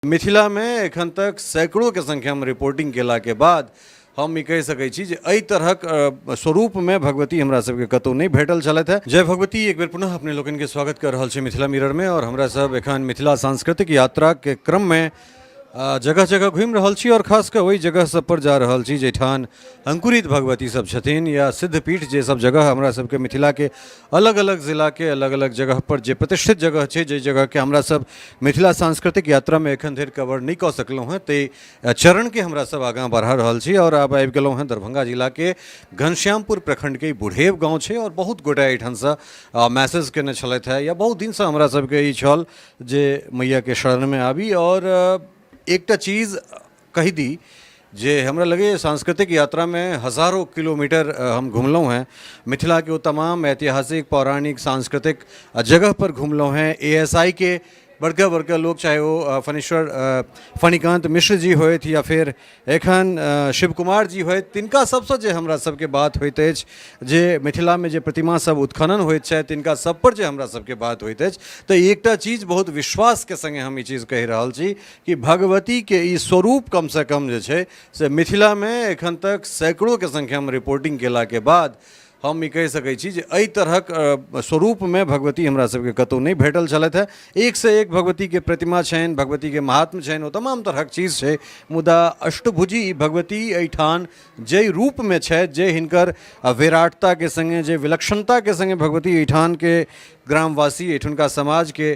मिथिलामे एखन तक सैकड़ोके संख्यामे रिपोर्टिंग केलाके बाद हम ई कहि सकै छी जे एहि तरहक स्वरूपमे भगवती हमरा सबके कतहु नहि भेटल छलथि हेँ। जय भगवती। एक बेर पुनः अपने लोकनिके स्वागत कऽ रहल छी मिथिला मिररमे आओर हमरा सब एखन मिथिला सांस्कृतिक यात्राके क्रममे जगह जगह घुमि रहल छी आओर खास कऽ ओहि जगह सब पर जा रहल छी जाहिठाम अंकुरित भगवती सब छथिन या सिद्धपीठ जे सब जगह हमरा सबके मिथिलाके अलग अलग जिलाके अलग अलग जगह पर जे प्रतिष्ठित जगह छै, जाहि जगहके हमरा सब मिथिला सांस्कृतिक यात्रामे एखन धरि कवर नहि कऽ सकलहुँ हेँ, ताहि चरणके हमरा सब आगाँ बढ़ा रहल छी। आओर आब आबि गेलहुँ हेँ दरभंगा जिलाके घनश्यामपुर प्रखण्डके बुढ़ेब गाँव छै आओर बहुत गोटे एहिठामसँ मैसेज केने छलथि हेँ या बहुत दिनसँ हमरा सबके ई छल जे मैयाके शरणमे आबी। आओर एकटा चीज कहि दी जे हमरा लगैए सांस्कृतिक यात्रामे हजारो किलोमीटर हम घुमलहुँ हेँ, मिथिलाके ओ तमाम ऐतिहासिक पौराणिक सांस्कृतिक जगहपर घुमलहुँ हेँ। ASI के बड़का बड़का लोक, चाहे ओ फणीश्वर फणिकान्त मिश्र जी होथि या फेर एखन शिव कुमार जी होथि, तिनका सबसँ जे हमरा सबके बात होइत अछि, जे मिथिलामे जे प्रतिमा सब उत्खनन होइत छथि तिनका सब पर जे हमरा सबके बात होइत अछि, तऽ एकटा चीज बहुत विश्वासके सङ्गे हम ई चीज कहि रहल छी कि भगवतीके ई स्वरूप कमसँ कम जे छै से मिथिलामे एखन तक सैकड़ोके संख्यामे रिपोर्टिंग केलाके बाद हम ई कहि सकै छी जे एहि तरहक स्वरूपमे भगवती हमरा सबके कतहु नहि भेटल छलथि हेँ। एकसँ एक भगवतीके प्रतिमा छनि, भगवतीके महात्म्य छनि, ओ तमाम तरहक चीज छै, मुदा अष्टभुजी ई भगवती एहिठाम जाहि रूपमे छथि, जे हिनकर विराटताके सङ्गे, जे विलक्षणताके सङ्गे भगवती एहिठामके ग्रामवासी, एहिठुनका समाजके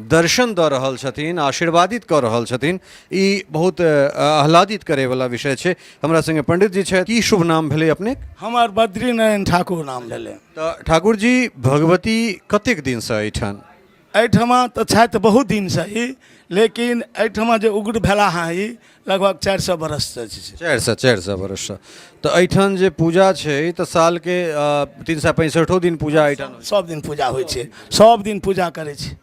दर्शन दऽ रहल छथिन, आशीर्वादित कऽ रहल छथिन, ई बहुत आह्लादित करैवला विषय छै। हमरा सङ्गे पंडित जी छथि। की शुभ नाम भेलै अपने? हमर बद्री नारायण ठाकुर नाम भेलै। तऽ ठाकुर जी, भगवती कतेक दिनसँ एहिठाम? एहिठमा तऽ छथि बहुत दिनसँ ई, लेकिन एहिठमा जे उग्र भेला हँ ई लगभग 400 बरससँ छै। 400 बरससँ। तऽ एहिठाम जे पूजा छै तऽ सालके 365 दिन पूजा एहिठाम? सब दिन पूजा होइ छै, सब दिन पूजा करै छै।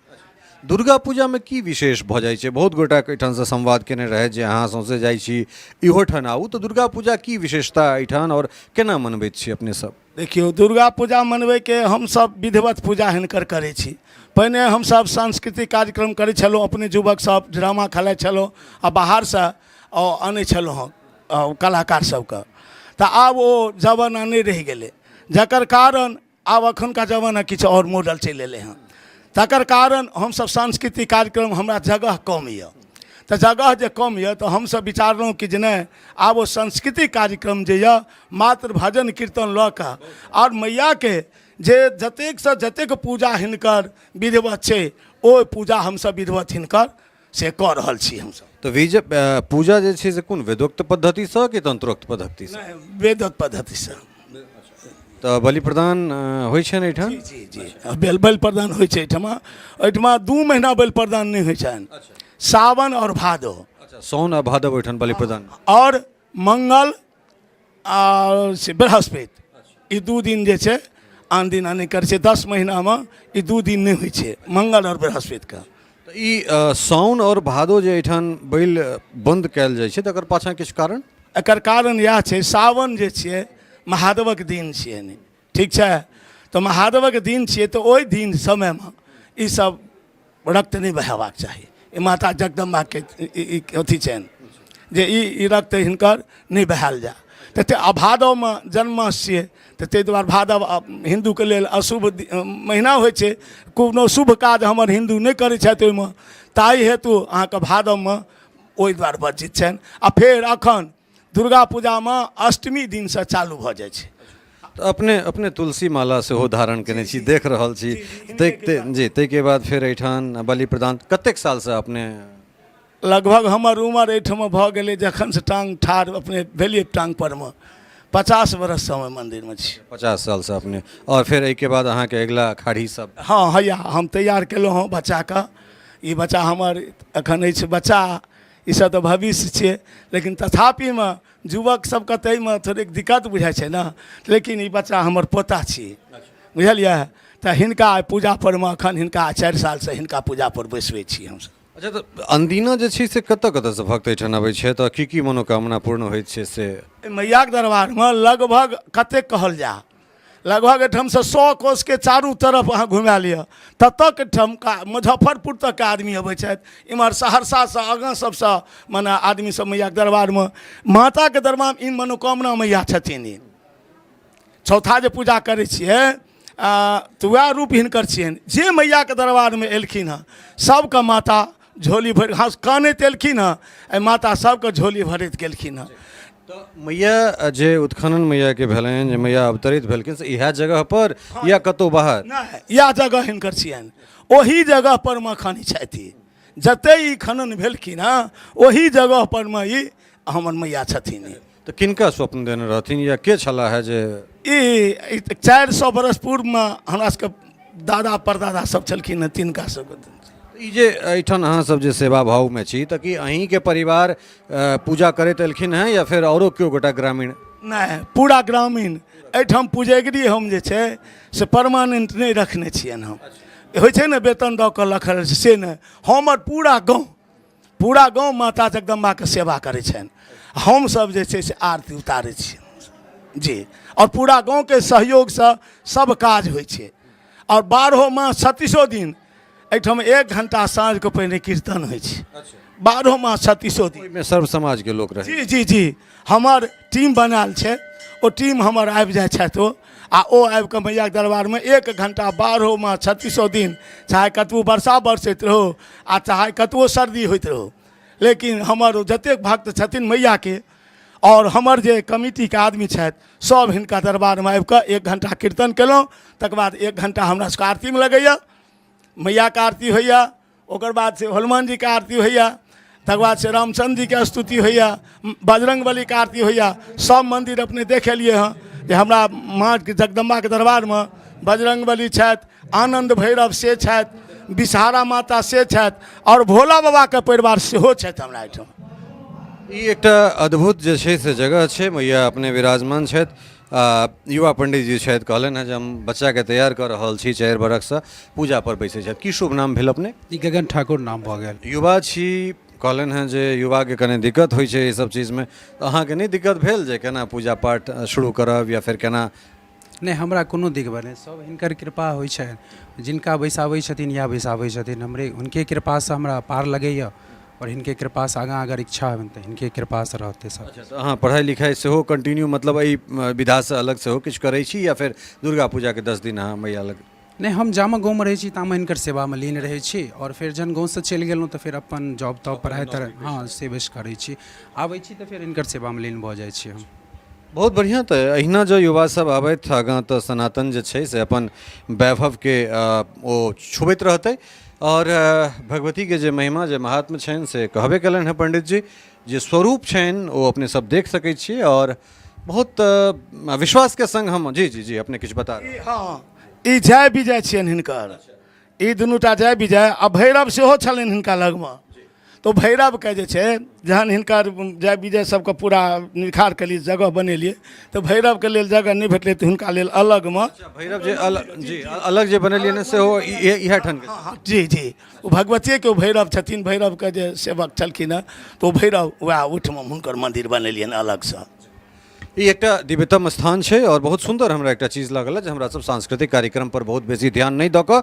दुर्गा पूजामे की विशेष भऽ जाइ छै? बहुत गोटाके एहिठामसँ संवाद केने रहै जे अहाँ सौँसे जाइ छी, इहो ठाम आउ, तऽ दुर्गा पूजा की विशेषता एहिठाम आओर केना मनबैत छी अपने सब? देखियौ, दुर्गा पूजा मनबैके हमसभ विधिवत पूजा हिनकर करै छी। पहिने हमसभ सांस्कृतिक कार्यक्रम करै छलहुँ, अपने युवक सब ड्रामा खेलाइ छलहुँ आ बाहरसँ अनै छलहुँ हँ कलाकार सबके। तऽ आब ओ जमाना नहि रहि गेलै, जकर कारण आब एखुनका जमाना किछु आओर मॉडल चलि एलै हँ। तकर कारण हमसभ सांस्कृतिक कार्यक्रम हमरा जगह कम यऽ, तऽ जगह जे कम यऽ तऽ हमसभ विचारलहुँ कि जे नहि, आब ओ सांस्कृतिक कार्यक्रम जे यऽ मात्र भजन कीर्तन लऽ कऽ आओर मैयाके जे जतेकसँ जतेक पूजा हिनकर विधिवत छै, ओ पूजा हमसभ विधिवत हिनकर से कऽ रहल छी हमसभ। तऽ पूजा जे छै से कोन वेदोक्त पद्धतिसँ कि तंत्रोक्त पद्धतिसँ? नहि, वेदोक्त पद्धतिसँ। तऽ बलि प्रदान होइ छनि एहिठाम? जी जी, बलि प्रदान होइ छै एहिठमा। एहिठमा 2 महीना बलि प्रदान नहि होइ छनि, सावन आओर भादो। अच्छा, साउन आ भादव ओहिठाम बलि प्रदान। आओर मंगल आओर से बृहस्पति, ई 2 दिन जे छै आन दिना नहि करै छै। 10 महीनामे ई 2 दिन नहि होइ छै, मंगल आओर बृहस्पतिके। तऽ ई साउन आओर भादो जे एहिठाम बलि बन्द कयल जाइ छै तकर पाछाँ किछु कारण? एकर कारण इएह छै, सावन जे छियै महादेवक दिन छियै ने, ठीक छै, तऽ महादेवक दिन छियै तऽ ओहि दिन समयमे ईसब रक्त नहि बहेबाक चाही। ई माता जगदम्बाके ई अथी छनि जे ई रक्त हिनकर नहि बहायल जाय। तऽ आ भादवमे जन्मास छियै, तऽ ताहि दुआरे भादव हिन्दूके लेल अशुभ महीना होइ छै। कोनो शुभ काज हमर हिन्दू नहि करै छथि ओहिमे, ताहि हेतु अहाँके भादवमे ओहि दुआरे वर्जित छनि। आ फेर अखन दुर्गा पूजामे अष्टमी दिनसँ चालू भऽ जाइ छै। तऽ अपने तुलसी माला सेहो धारण केने छी, देख रहल छी। जी, ताहिके बाद फेर एहिठाम बलि प्रदान कतेक सालसँ अपने? लगभग हमर उमर एहिठाम भऽ गेलै जखनसँ टांग ठाढ़ अपने भेलियै टांग परमे, 50 बरससँ हम मन्दिरमे छी। 50 सालसँ अपने। आओर फेर एहिके बाद अहाँके अगिला खाड़ी सब? हँ, हैया हम तैयार केलहुँ हँ बच्चाके। ई बच्चा हमर एखन अछि बच्चा, ईसब तऽ भविष्य छियै, लेकिन तथापिमे युवक सबके तऽ एहिमे थोड़ेक दिक्कत बुझाइ छै ने, लेकिन ई बच्चा हमर पोता छी, बुझलियै। तऽ हिनका पूजा परमे एखन हिनका 4 सालसँ हिनका पूजा पर बैसबै छी हमसब। अच्छा, तऽ अनदिना जे छै से कतऽ कतऽसँ भक्त एहिठाम अबै छै, तऽ की की मनोकामना पूर्ण होइत छै से? मैयाके दरबारमे लगभग कतेक कहल जाय, लगभग एहिठामसँ 100 कोसके चारू तरफ अहाँ घुमा लिअ ततक एहिठामका मुजफ्फरपुर तकके आदमी अबै छथि। इम्हर सहरसासँ आगाँ सबसँ मने आदमी सब मैयाके दरबारमे, माताके दरबारमे ई मनोकामना मैया छथिन। ई चौथा जे पूजा करै छियै तऽ वएह रूप हिनकर छियनि। जे मैयाके दरबारमे एलखिन हँ सबके माता झोली भरि हँस कानैत एलखिन हँ, एहि माता सबके झोली भरैत गेलखिन हँ। तऽ मैया जे उत्खनन मैयाके भेलनि, जे मैया अवतरित भेलखिन, से इएह जगह पर या कतहु बाहर? नहि, इएह जगह हिनकर छियनि, ओही जगह पर मे खनी छथि। जतय ई खनन भेलखिन हँ ओही जगह पर मे ई हमर मैया छथिन। तऽ किनका स्वप्न देने रहथिन या के छलाह है जे ई 400 बरस पूर्वमे हमरा सबके दादा परदादा सब छलखिन हँ, तिनका सबके। ई जे एहिठाम अहाँ सब जे सेवा भावमे छी, तऽ की अहीँके परिवार पूजा करैत एलखिन हेँ या फेर औरो केओ गोटा ग्रामीण? नहि, पूरा ग्रामीण। एहिठाम पुजैगरी हम जे छै से परमानेंट नहि रखने छियनि। हम होइ छै ने वेतन दऽ कऽ रखल, से नहि। हमर पूरा गाँव, पूरा गाँव माता जगदम्बाके सेवा करै छनि। हमसब जे छै से आरती उतारै छियनि जी, आओर पूरा गाँवके सहयोगसँ सब काज होइ छै। आओर 12 मास 36 दिन एहिठाम 1 घंटा साँझके पहिने कीर्तन होइ छै। 12 मास 36 दिन ओहिमे सर्व समाजके लोक रहै? जी जी जी, हमर टीम बनायल छै, ओ टीम हमर आबि जाइ छथि। ओ आ ओ आबि कऽ मैयाके दरबारमे 1 घंटा 12 मास 36 दिन, चाहे कतबो वर्षा बरसैत रहौ आ चाहे कतबो सर्दी होइत रहौ, लेकिन हमर जतेक भक्त छथिन मैयाके आओर हमर जे कमिटीके आदमी छथि सब हिनका दरबारमे आबि कऽ 1 घंटा कीर्तन केलहुँ। तकर बाद 1 घंटा हमरा सबके आरतीमे लगैए, मैयाके आरती होइए, ओकर बाद से हनुमान जीके आरती होइए, तकर बाद से रामचंद्र जीके स्तुति होइए, बजरंग बलीके आरती होइए। सब मंदिर अपने देख एलियै हँ जे हमरा माँ जगदम्बाके दरबारमे बजरंग बली छथि, आनंद भैरव से छथि, विषहारा माता से छथि, आओर भोला बाबाके परिवार सेहो छथि हमरा एहिठाम। ई एकटा अद्भुत जे छै से जगह छै, मैया अपने विराजमान छथि। आ युवा पंडित जी छथि, कहलनि हेँ जे हम बच्चाके तैयार कऽ रहल छी, 4 बरखसँ पूजा पर बैसै छथि। की शुभ नाम भेल अपने? ई गगन ठाकुर नाम भऽ गेल। युवा छी, कहलनि हेँ जे युवाके कने दिक्कत होइ छै एहि सब चीजमे, तऽ अहाँके नहि दिक्कत भेल जे केना पूजा पाठ शुरू करब या फेर केना? नहि, हमरा कोनो दिक्कत नहि, सब हिनकर कृपा होइ छनि। जिनका बैसाबै छथिन इएह बैसाबै छथिन, हमरे हुनके कृपासँ हमरा पार लगैए आओर हिनके कृपासँ आगाँ अगर इच्छा होनि तऽ हिनके कृपासँ रहतै सब। अच्छा, तऽ अहाँ पढ़ाइ लिखाइ सेहो कंटिन्यू, मतलब एहि विधासँ अलग सेहो किछु करै छी या फेर दुर्गा पूजाके 10 दिन अहाँ मैया लग? नहि, हम जामे गाँवमे रहै छी तामे हिनकर सेवामे लीन रहै छी, आओर फेर जहन गाँवसँ चलि गेलहुँ तऽ फेर अपन जॉब तॉब पढ़ाइ तढ़ाइ हँ से बेस करै छी, आबै छी तऽ फेर हिनकर सेवामे लीन भऽ जाइ छी हम। बहुत बढ़िआँ। तऽ एहिना जँ युवा सब आबथि आगाँ तऽ सनातन जे छै से अपन वैभवके ओ छुबैत रहतै। आओर भगवतीके जे महिमा जे महात्म्य छनि से कहबे कयलनि हेँ पंडित जी, जे स्वरूप छनि ओ अपने सब देख सकै छियै आओर बहुत विश्वासके संग हम जी जी जी अपने किछु बता रहल। हँ, ई जय विजय छियनि हिनकर, ई दुनूटा जय विजय आ भैरव सेहो छलनि हिनका लगमे। तऽ भैरवके जे छै जहन हिनकर जय विजय सबके पूरा निखार केलियै, जगह बनेलियै, तऽ भैरवके लेल जगह नहि भेटलै तऽ हुनका लेल अलगमे। अच्छा, भैरव जे अलग जी अलग जे बनेलियै ने सेहो इएह ठाम के? हँ जी जी, ओ भगवतीके ओ भैरव छथिन, भैरवके जे सेवक छलखिन हँ तऽ ओ भैरव वएह ओहिठमा हुनकर मन्दिर बनेलियनि अलगसँ। ई एकटा दिव्यतम स्थान छै आओर बहुत सुन्दर हमरा एकटा चीज लागल जे हमरा सब सांस्कृतिक कार्यक्रम पर बहुत बेसी ध्यान नहि दऽ कऽ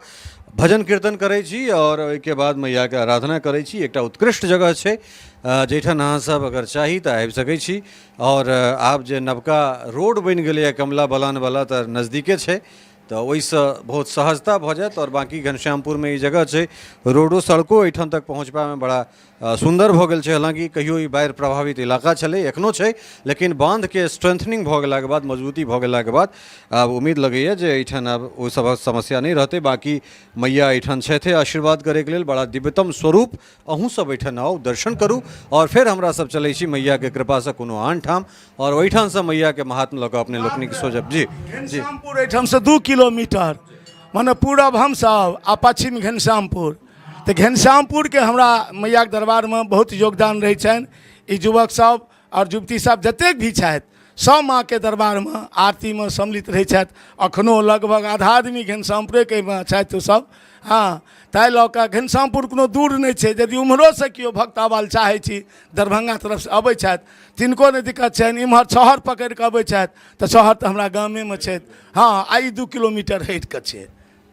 भजन कीर्तन करै छी आओर ओहिके बाद मैयाके आराधना करै छी। एकटा उत्कृष्ट जगह छै जाहिठाम अहाँ सब अगर चाही तऽ आबि सकै छी। आओर आब जे नवका रोड बनि गेलैए कमला बलानवला तऽ नजदीके छै, तऽ ओहिसँ बहुत सहजता भऽ जायत। आओर बाँकी घनश्यामपुरमे ई जगह छै, रोडो सड़को एहिठाम तक पहुँचबामे बड़ा सुन्दर भऽ गेल छै। हालाँकि कहियो ई बाढ़ि प्रभावित इलाका छलै, एखनो छै, लेकिन बाँधके स्ट्रेंथनिंग भऽ गेलाके बाद, मजबूती भऽ गेलाके बाद आब उम्मीद लगैए जे एहिठाम आब ओहि सभक समस्या नहि रहतै। बाँकी मैया एहिठाम छथि आशीर्वाद करैके लेल, बड़ा दिव्यतम स्वरूप। अहूँ सब एहिठाम आउ, दर्शन करू आओर फेर हमरा सब चलै छी मैयाके कृपासँ कोनो आन ठाम आओर ओहिठामसँ मैयाके महात्म्य लऽ कऽ अपने लोकनिक सोचब। जी जी, घनश्यामपुर एहिठामसँ 2 किलोमीटर, मने पूरब हमसब आ पश्चिम घनश्यामपुर। तऽ घनश्यामपुरके हमरा मैयाके दरबारमे बहुत योगदान रहै छनि। ई युवक सब आओर युवती सब जतेक भी छथि सब माँके दरबारमे आरतीमे सम्मिलित रहै छथि। अखनो लगभग आधा आदमी घनश्यामपुरेके छथि ओ सब हँ, ताहि लऽ कऽ घनश्यामपुर कोनो दूर नहि छै। यदि उम्हरोसँ केओ भक्त आबऽ लए चाहै छी, दरभंगा तरफसँ अबै छथि, तिनको नहि दिक्कत छनि। इम्हर छहर पकड़ि कऽ अबै छथि तऽ छहर तऽ हमरा गामेमे छथि। हँ, आ ई 2 किलोमीटर हटि कऽ छै।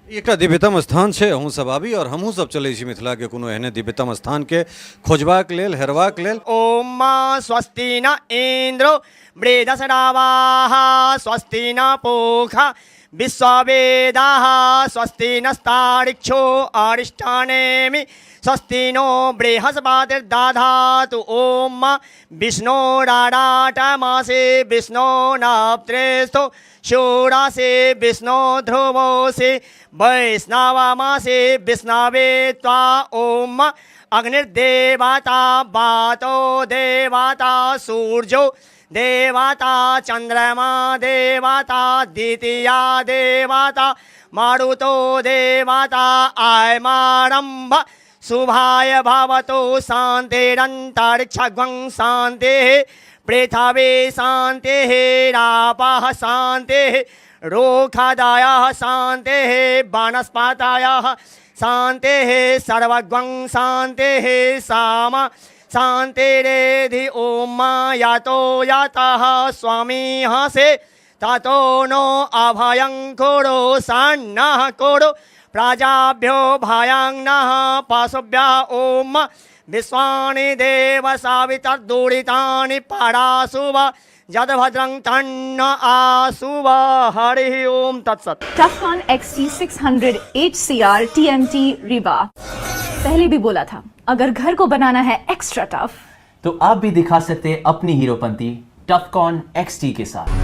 ई एकटा दिव्यतम स्थान छै। अहूँ सब आबी आओर हमहूँ सब चलै छी मिथिलाके कोनो एहने दिव्यतम स्थानके खोजबाक लेल, हेरबाक लेल। ॐ मा स्वस्ति न इन्द्रो बृहस्पतिर्वाः स्वस्ति न पूषा विश्ववेदाः स्वस्ति नस्तारिक्षो अरिष्टानेमि स्वस्ति नो बृहस्पतिर्दधातु। ॐ मा विष्णोराराटमासे विष्णो नप्त्रेस्थो शूरासे विष्णो ध्रुवोऽसि वैष्णवमासे विष्णवे त्वा। ॐ अग्निर्देवता वातो देवता सूर्यो देवता चंद्रमा देवता द्वितीया देवता मारुतो देवता आयमारंभ शुभाय भवतु। शान्तिरन्तरिक्षगं शान्तिः पृथिवी शान्तिः रापः शान्तिः रोखदयः शान्तिः वनस्पतयः शान्तिः सर्वगं शान्तिः साम शान्तिरेधि। ॐ यातो यातः स्वामी हसे ततो नो अभयं कुरु सन्नः कुरु प्रजाभ्यो भयं नः पशुभ्यः। ॐ विश्वानि देव सवितर्दुरितानि परासुव यद्भद्रं तन्न आसुव। हरिः ॐ तत्सत्। Tufcon XT600 HCR TMT Rebar। पहले भी बोला था, अगर घर को बनाना है एक्स्ट्रा टफ, तो आप भी दिखा सकते हैं अपनी हीरोपंती टफकॉन XT के साथ।